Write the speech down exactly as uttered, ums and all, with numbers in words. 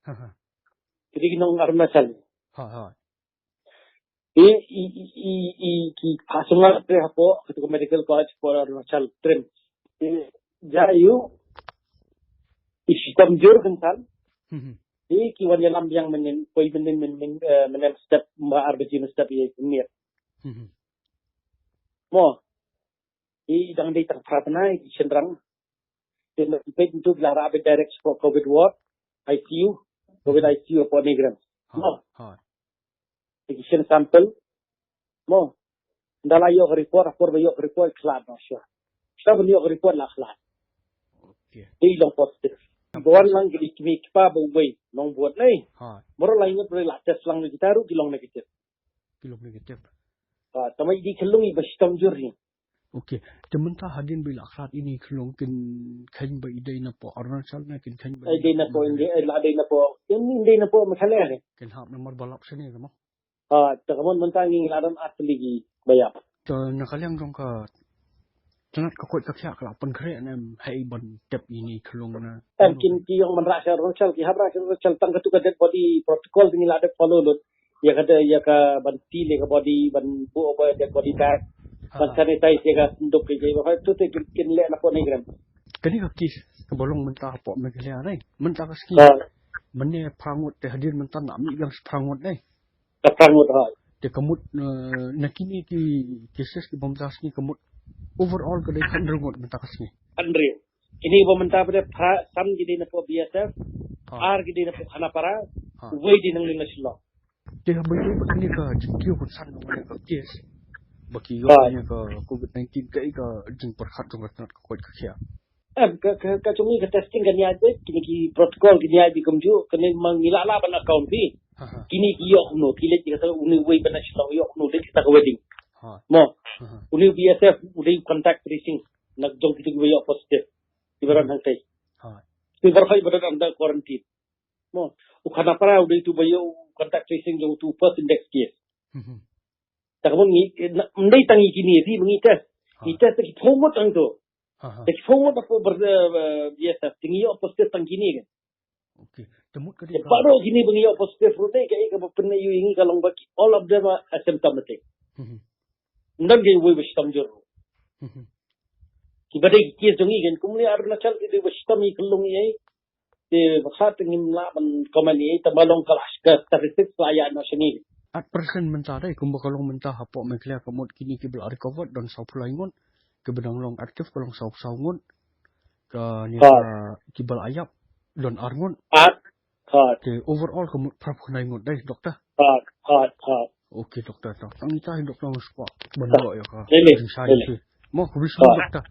Ha, ha. Ki dei ki nong Arunachal. Ha, ha. I, i, i, i, i, ki phah sumar te hapoh, katu ka medical college hapoh Arunachal, TRIHMS. I, ja yu, i shitom jur kan san. Hmm, hmm. I, ki wan ïalam biang mynnin, poi mynnin, mynnin, eh, mynnin step, ba ar baje mynstep i mynnin. Hmm, hmm. Mo, i dang dei tang phra bnai, i shynrang. Te na peit ntu la rah beit direct sha COVID ward, I C U, COVID I C U hapoh NEIGRIHMS. Ha, mo. Ha. Te ki send sample. Mo. Nda la ïoh report, ha por ba ïoh report khlad noh shuwa. Shuwa ban ïoh report la khlad. Okay. Te i long positive. Ba wan lang ki kmie ki kpa ba uwei nongbud nei. Ha. Baroh lai ngut ba la test lang na kita ruh ki long negative. Ki long negative. Ah, tangba i dei khyllung iba shitom jur hi. Okay. Te mynta hadien ba i la khlad ine i khyllung kin kheiñ ba i dei napoh Arunachal ne kin kheiñ ba i dei napoh India, eh, la dei napoh, kin dei napoh Meghalaya ne. Kin hap namar ba lap shane ka mo. Ah, te ka mon mynta ngi la don ar tylli kiba ïap. Te na ka liang jong ka tnat ka koit ka khiah ka la pynkhreh ne em ha i ban tep ine i khyllung ne. Em, kin ki ïong ban rah sha Arunachal, ki hap rah sha Arunachal, tang katu ka dead body protocol te ngi la dep follow lut. Ïa ka de, ïa ka ban til ïa ka body, ban buh ba dead body bag, ha, ban sanitize ïa ka synduk ïa ka, ba tu te kin, kin leh napoh NEIGRIHMS. Kane ka case kaba long mynta hapoh Meghalaya ne. Mynta ka sngi. Ha. Mynne phra ngut te hadien mynta na mih biang phra ngut ne. Ka phra ngut, ha. Te ka mut, eh, na kine ki cases kiba mynta ka sngi ka mut overall ka dei hynriew ngut mynta ka sngi. Hynriew. Kine ba mynta ba dei phra, san ki dei napoh B S F, ha, ar ki dei napoh Khanapara, ha, uwei dei nangne na Shillong. Te haba ïoh ba kane ka jingkiew kongsan jong kane ka case ba ki ïoh, ha, kane ka COVID nineteen, kaei ka jingpyrkhat jong ka tnat ka koit ka khiah? Em, ka, ka, ka jong ngi ka testing kan ïaid beit, kine ki protocol kan ïaid beit kumjuh, kane ma ngi lah lah ban account beit. Ha, ha. Kine ki ïoh kumno, ki leit kata une uwei ba na Shillong ïoh kumno leit kata ka wedding. Ha. Mo. Ha, ha. Une u B S F u dei contact tracing na jong kito kiba ïoh positive. Kiba don hangtei. Ha. Kiba don hangtei ba don under quarantine. Mo. U Khanapara u dei uto ba ïoh contact tracing jong uto u first index case. Hmm. Te ka mon ngi, na, ym dei tang ïa kine hi ba ngi test. Ha. Ngi test da ki phew ngut hangto. Ha, ha. Da ki phew ngut hapoh bar, eh, B S F, te ngi ïoh positive tang kine kan. Okay. Te mut ka dei ka, baroh kine ba ngi ïoh positive ruh te kaei kaba pynïoh ïa ngi ka long ba ki, all of them are asymptomatic. Hmm. Ym don kaei uwei ba shitom jur ruh. Hmm. Kiba dei ki case jong ngi kan, kumne Arunachal ki dei ba shitom ïa ki khyllung ïa. Te ba kha te ngim lah ban comment ïa, tangba long ka la ka statistics la ïa noh sha ngi. At present mynta dei kumba ka long mynta hapoh Meghalaya ka mut kine kiba la recovered don sawphew lai ngut, kiba dang long active ka long sawphew saw ngut. Kane, ha, ka kiba la ïap don ar ngut. Ha. Ha. Te overall ka mut phraphew khyndai ngut dei, Doctor. Ha, ha, ha. Okay, Doctor. Tang ita hi, Doctor, ngan sngewbha ban ïoh ïa ka. Lei lei. Lei lei. Mo, khublei shibun, ha, Doctor.